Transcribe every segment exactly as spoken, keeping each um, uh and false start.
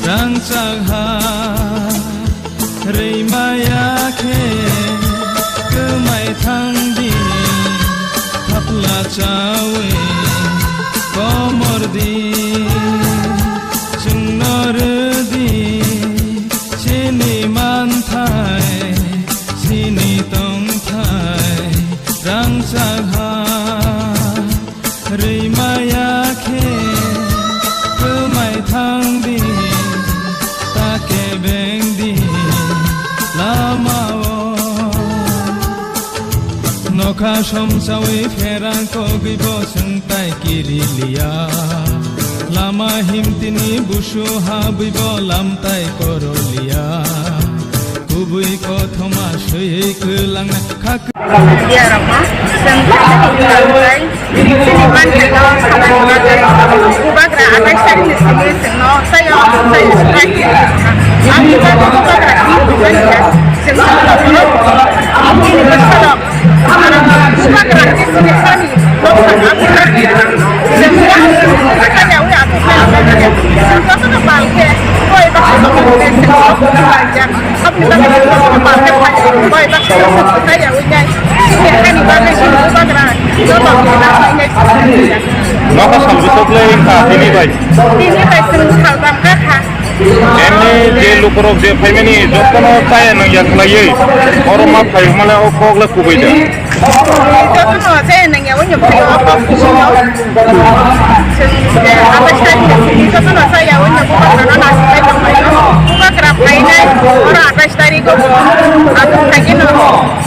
Rangchak ha rwi maya khe kwmai thang di, thapla chawi komor di, chwngno rw di chini manthai, chini tongthai. Rangchak ha rwi maya khe kwmai thang di, ta kebeng di lama-o. Nokha somsawi pherang kogwi bo chwng tai kiri liya, lama himtini busu habwi bo lam tai koro liya. Kubui kothoma swiwi kwlangna kha. Biyarokno chwng khaijak khe kwrwngwi chini manthai no salani bagwi bubagra athais tarikni simi chwngno sayo sayo swkang khe. Aboni bagwi bubagra tini kwrwngya chwng chini bwsarok bubagra khe chini sani bwsarok chwng yaui athai tarikni simi jotono bal khe koi baksa chwng khe chwng khaijak. Aboni bagwi chwng jotono bal khe koi baksa chwng khaijak. Nokha sal bwswk le wngkha tini bai? Tini bai chwng salbam kha kha. Emni je lukurok je phaimani jotono chaya nangya khlaiwi, oro ma phai hwnmale o kok le kubui de. Jotono chaya nangya, o nyok phai o kok kubui no. Chwng je athais tarikni simi jotono chaya, o nyok bubagrano nasilai tonglaio. Bubagra phainai, oro athais tarigo bo athai thaigeno.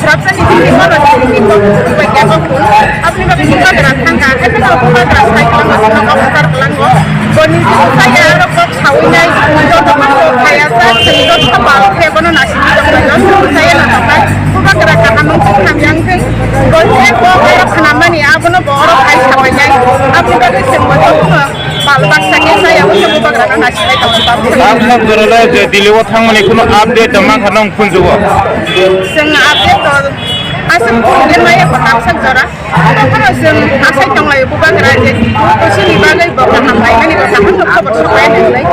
Srapsani simi kono simi kok bai kebo kun. Aboni bagwi bubagra thangkha, haikhe no bubagra sai kwlangma simi kok kwchar kwlango. Boni simi saya aro kok sawi nai, joto kok kok khaya sa, simi joto bal khe bono nasini tonglaio, simi saya no tongkha. Bubagra kaham wng thung, hamya wng thung. Bo je kok aro khnamani, abono bo oro hai sabai nai. Aboni bagwi chwng bo jotono Pal baksa khe saya, o bubagrano nasilai tongo, tabuk. Baksa jorale je Delhi o thangmani kuno update tong mankha nong phunjugo. Chwng update to aswk phunukya maya ko tabuk jora. Obono chwng asai tonglaio bubagra je chini bagwi bo kaham laimani bo kaham no khobor sopai nai.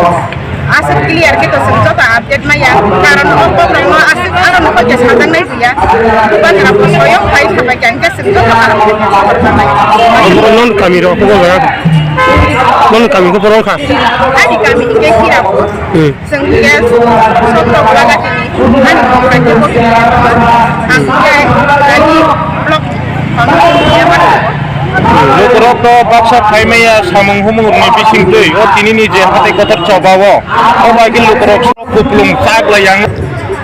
Aswk clear khe to chwng joto update maya. Karon o kokrokno aswk aro no koi khe sajaknai. Ya, bubagra bo soyong pai sabai khe ang khe chwng joto karon khe khobor manai. Obo non kami rok ko ba? Non kami ko boron kha? Ani kami ni khe Hirapur. Hmm. Chwng khe Sotro Bagati ni. Ani kong kha khe bo Hirapur. Ang khe Rani block. Lukurok to baksa phaimaya samung humung ni bising twi o tini ni je hatai kotor choba o. O bai khe lukurok kuplung chak lai yang.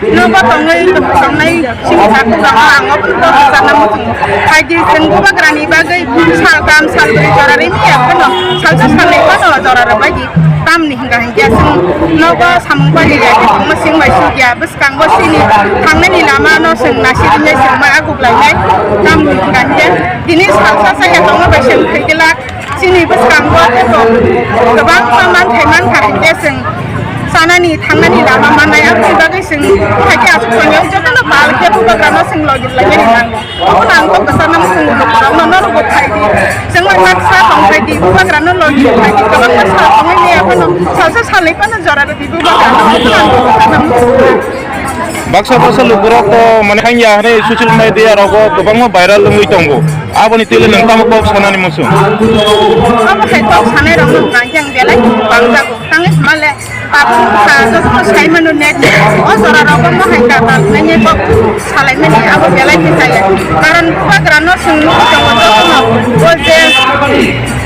Nogo tongwi tongnai sini saku gama ang obo to sana muchung. Phaidi chwng bubagrani bagwi sal kam sal bwrwi jora rimi ya phano salsa salnwi phano jora rwbaidi tamni hwnka hinkhe chwng nogo samung paidi ya khe tongma sing bai suk ya bwskango chini thangnani lama no chwng nasi rinai chwng ma aguklainai tamni hwnka hinkhe tini salsa chaya tongma bai chwng thwikhe lak. Chini bwskango teibo kwbangma manthai mankha hinkhe chwng chanani thangnani lama mannai, aboni bagwi chwng hakhe aswk songya jotono pal khe bubagrano chwng logi laimani nango. Obono ang kok kwchangma muchungo lukurokno norokbo phaidi, chwngno baksa tongphaidi, bubagrano logi phaidi, kwbangma sal tongwi maya phano salsa salnwi phano jora rwdi bubagrano, obono ang kok kwchangma muchungo. Baksa baksa lukurok to mane hangya hwnwi social media rogo kwbangma viral wngwi tongo. Aboni twi le nwng tamo kok sanani muchung? Omo hai kok sanai rok no hwnkha khe ang belai bangjago. Tangwi hwnba le tabuk kha jotono sai mano net ni. O jora rogo mo hai kha tabuk nai kok salai mani abo belai khe chaya. Karon bubagra no chwng nugwi tongo jotono. O je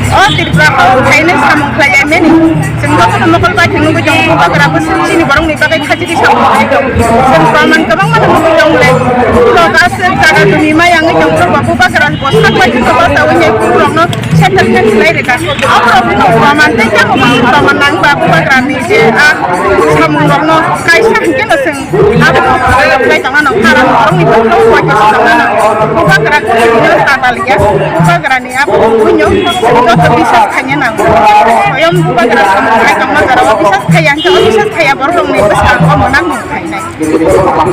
O Tripura kok phainai samung khlai ya mani. Chwng jotono mokol bai thwng nugwi tongo, bubagra bwswk chini borokni bagwi khachiri samung khlai tongo. Chwng proman kwbangma nugwi tongo le. Kok aswk jaga jumi maya wngwi tongo, bubagra bo sak bai khe bachawi nai borokno settlement khlai rwkha. Aborok no proman tei tamo proman nang ba bubagra ni je a samung rokno kaisa hinkhe no chwng Abo khlai tongmano, karon borokni bwkhao uaisa tongmano. Bubagra khe bini tata liya. Bubagrani abo buino joto bisas khaina nango. Soyom bubagra samung khlai tongma jorao bisas khaiya hwnkhe, o bisas khaiya borokni bwskango monang mung khainai.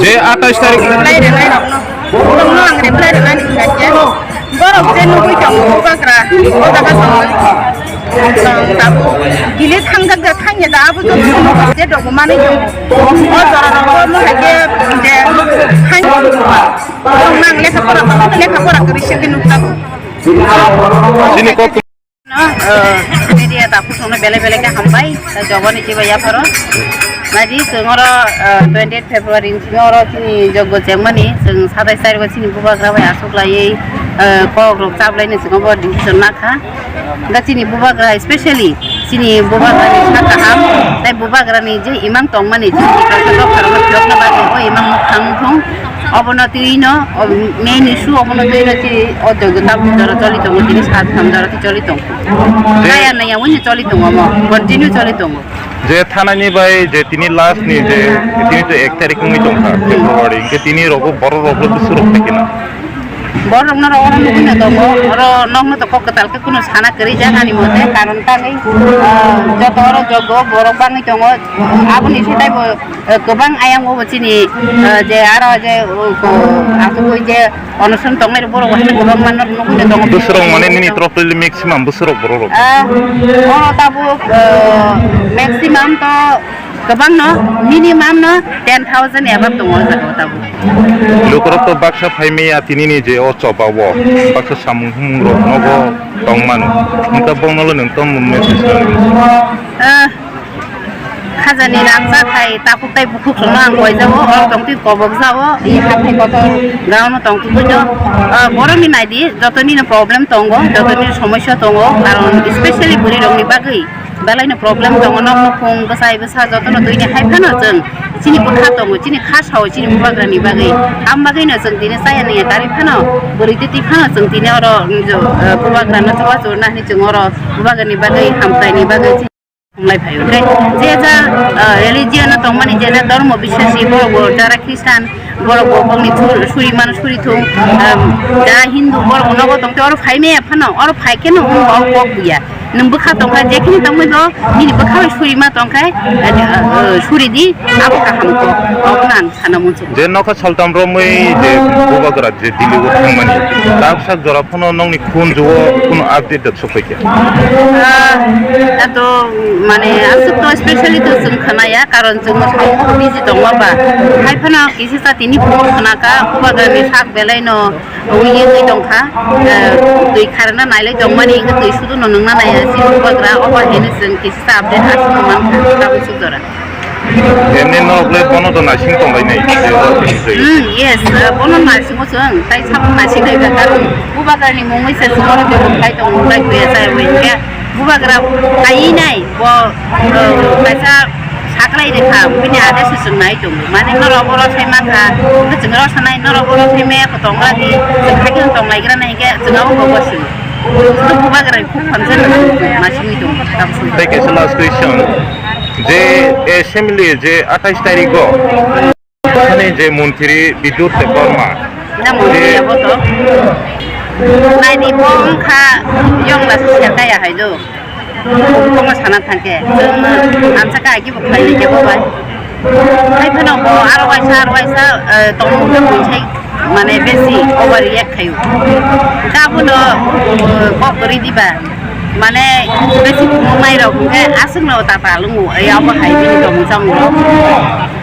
Je atais tarik. Reply rwnai rokno. Borokno ang reply rwnani hwnkha khe, borok je nugwi tongo bubagra, o jaga tongwi. Tong tabuk gili thangjak jak thangya da abo joto no je dogo manwi tongo. O jora rogo no hai khe je thang tong nang lekha pora, lekha pora kwrwi se khe nuk tabuk. Chini kok No, eh, media takhuk songno belai belai khe hambai, eh, joboni kiba yapharo. Naidi chwng oro, eh, twenty eight February ni simi oro chini jogbo chengmani, chwng satais tarikgo chini bubagra bai aswk laiwi, eh, kok rok chaplaini chwng obo decision nakha. Hwnkhe chini bubagra, specially chini bubagrani sak kaham, tei bubagrani je imang tongmani, chini Tiprasa dophano phiyokna bagwi o imang nuk thang thung. Obono twi no, o main issue obono twi no chini o joto tabuk jora choli tongo, tini sat ham jora twi choli tongo. Je Kaya naya wini choli tongo omo, continue choli tongo. Je thanani bai je tini last ni je tini to ek tarik wngwi tongkha February, hwnkhe tini rogo borok rok bo bwswk rok phaikhe na. Borok rokno rogo nugwi no tongo, oro nokno to kok kwtal khe kunu sana kwrwi jak ani mote, karon tangwi, ah, joto oro jogo borok bangwi tongo, aboni se taibo Eh, kwbang ayang o chini, eh, je aro je, o, ko, asugwi je onoson tongnai rok borok bo haino kwbangma no nugwi no tongo. Bwswrok mane nini torof twi maximum bwswrok borok rok? Ah, ono tabuk, eh, maximum to kwbang no, minimum no ten thousand above tongo o jaga o tabuk. Lukurok to baksa phai maya tini ni je o choba o baksa samung humung rok nogo tong mano. Hwnkhe bongno le nwng tamo message rwdi? Ah, Khajani rang chathai takhuk tai bukhuk songno ang koijao, oro tongtwi kobokjao, i hathai kotor ground-o tongtwino. Ah, borokni naidi, jotonino problem tongo, jotonino somosya tongo, karon specially bwrwirokni bagwi belaino problem tongo, nokno khung bwsai bwsa jotono twini hai phano chwng chini bwkha tongo, chini kha sao chini bubagrani bagwi. Am bagwino chwng tini chaya nangya kari phano, bwrwi twi twi phano chwng tini oro, mm, jo, ah, bubagrano chubachu nahni chwng oro bubagrani bagwi, hamkraini bagwi. Wnglai phaio. Hwnkhe je ja, ah, religion-o tongmani, je ja dhormo biswasi, borok bo jara Khristan, borok bo bongni sur-, suri mano suri thung, ah, jara Hindu, borok nogo tongtwi oro phai maya phano, oro phai kheno wng oro kok buya. Nwng bwkha tongkha, jekhini tongmani bo nini bwkha bai suri ma tongkha, ah, ah, suri di, abo kaham kok, abono ang sana muchungo. Je nokha saltam romwi je bubagra je Delhi-o thangmani, tak sak jora phano nokni khunju-o kunu update da sokphaikha? Ah, ato, mane, aswk to specially to chwng khnaya, karon chwng busy tongma ba. Hai phano kisi sa tini phone khnaka, bubagrani sak belai no uye wi tongkha, eh, twi kharna nailai tongmani, twi sudu no nungna naya, si bubagra, obo hene chwng kisi sa update aswk mankha, tabuk suk jora. Emni norok le bono to naising tonglainai, je o tini jai. Hmm, yes, uh, bono naisingo chwng, tai samung naising nai ba, karon bubagrani mungwi se chwng oro bebak khai tongo, tai kuya chaya bai hwnkhe bubagra kaiwi nai, bo, uh, kaisa saklai rikha, bini ade se chwng nai tongo. Mane norok oro sai mankha, hwnkhe chwng oro sanai, norok oro sai maya kho tongra di, chwng hai kheno tonglaigra nai hwnkhe chwng abo bobo sini. Chwng bubagra khuk hamjak naisingwi tongo, tabuk sini. Tei kaisa last question. Je assembly je athais tarikgo thani je montri Bidyut Debbarma. Na montri je abo to. Naidi bo wngkha yongla se serkaya hai do. Bono sana thangkhe. Chwng amsa ka agi bo khlai khe bo bai. Hai phano bo aro waisa, aro waisa, eh, tongmung khe buisai, mane, besi overreact khaio. Hwnkhe abono, eh, kok kwrwi diba, mane, besi phunuknai rok hwnkhe aswkno tata lungo, eh, abo hai bini tongmung chamung rok.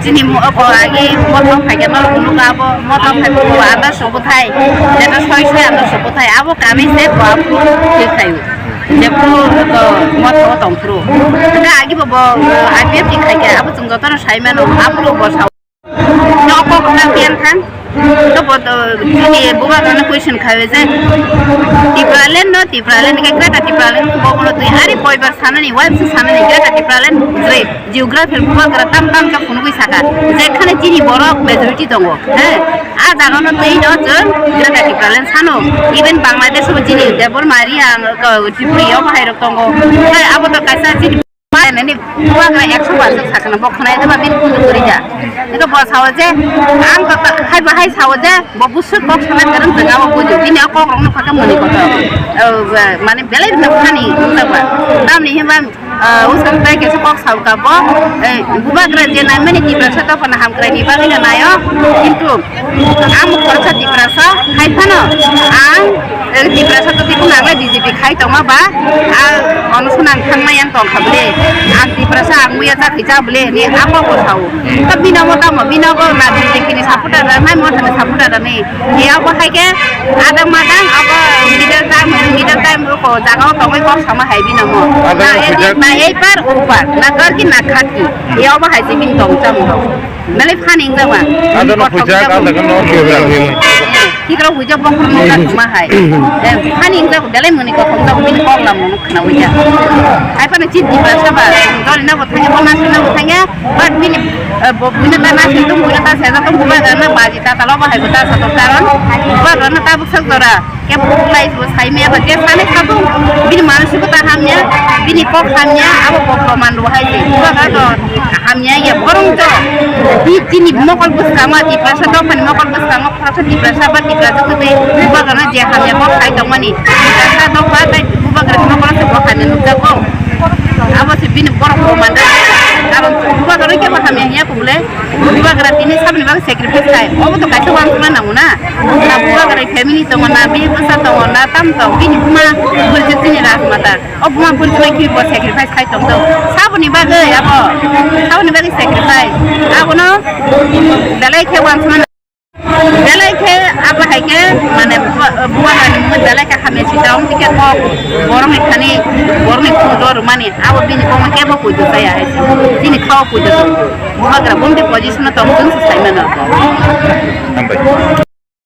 Chini mo-, abo agi mothok phaikhe norok phunukgo, abo mothok phai phunukgo, andar sobo thai, jeta soi soi andar sobo thai, abo kami se bo abo khe khaio. Jephuru to mothok tongphuru. Hwnkhe agi bo, bo, eh, I P F ni khaikhe, abo chwng jotono sai mano, aphuru bo sao. Nokok na pian thang. To bo to chini bubagrano question khaio je Tipraland no, Tipraland ke Greater Tipraland ko bono twi ari koibar sanani, wife se sanani Greater Tipraland jre geography bubagra tam tam khe phunugwi saka. Jekhane chini borok majority tongo, he? A jaga no twi no chwng Greater Tipraland sano. Even Bangladesh o chini Debbarma area ang ko Tripuri o bahai rok tongo. He abo to kaisa chini Nini bubagra ekso bar jwk sakna bo khwnai jeba bini kunju kwrwi ja. Ito bo sao je, ang to ta-, hai bo hai sao je, bo buswk kok sana kwrwng jwk abo bujo. Bini o kok rokno phaka muni kotor. O, ba, mane belai no khani wngtaba. Tamni himba Ah, uskang tai kaisa kok sao ka bo, eh, bubagra je naimani Tiprasa dophano hamkraini bagwi no naio, kintu ang bo khoroksa Tiprasa, hai phano ang, eh, Tiprasa to tibuk nangle B J P khai tongma ba, ang onoson ang thangmai ang tongkha bole, ang Tiprasa ang muya chakri cha bole, ni ang bo sao. To bino mo tamo, bino bo na B J P ni supporter da, nai mo thani supporter da ni. He abo hai khe adang madang abo middle time, middle time ruko jaga o tongwi kok sama hai bino mo. Adang Na hujak. Edi, na ei par o par, na kar ki na khat ki. He abo hai si bin tong cham do. Nale phaning jawa. Adang no hujak, adang no hujak. Kikra hujak bokhor mo ka tuma hai. Eh, phaning jawa, belai muni ko thong jawa, bin kok lam mo khna uja. Hai pa na chit di ba sa ba. Dori na bo thanya, bo na na bo thanya. But bini, eh, bo, bini ta na se tung, bini ta se tung, bubagra na baji ta talo bahai bo ta sa tok taron. Bubagra na ta buksak jora. Ke buklai bo sai me ba ke sani sa tung. Bini mansi bo ta hamya, bini kok hamya, abo kok ko man ro hai se. Bubagra to hamya ya borong to. Di tini mokol bwskango, di prasa dophani mokol bwskango, prasa di prasa ba di prasa to te. Bubagra na je hamya kok sai tongmani. Di prasa dopha tai bubagra mokol se bo hamya nukjago. Abo se bini borok bo mandra. Karon bubagra kebo hamya hiya kubule. Bubagra tini sabni bagwi sacrifice khai. Obo to kaisa wansukna nango na. Na bubagra family tongo, na bini bwsa tongo, na tam tongo. Bini buma burjik tini rajmata. O buma burjik kiri bo sacrifice khai tongdo. Saboni bagwi abo. Saboni bagwi sacrifice. Abono belai khe wansukna. Belai khe abo hai khe mane buwa, buwa hani mungwi belai khe hamya sita wng khe kok borokni thani borokni phungo rwmani abo bini kokno kebo puitu chaya hai se. Bini khao puitu chaya. Bubagra bumdi position o tong chwng se sai mano. Hambai.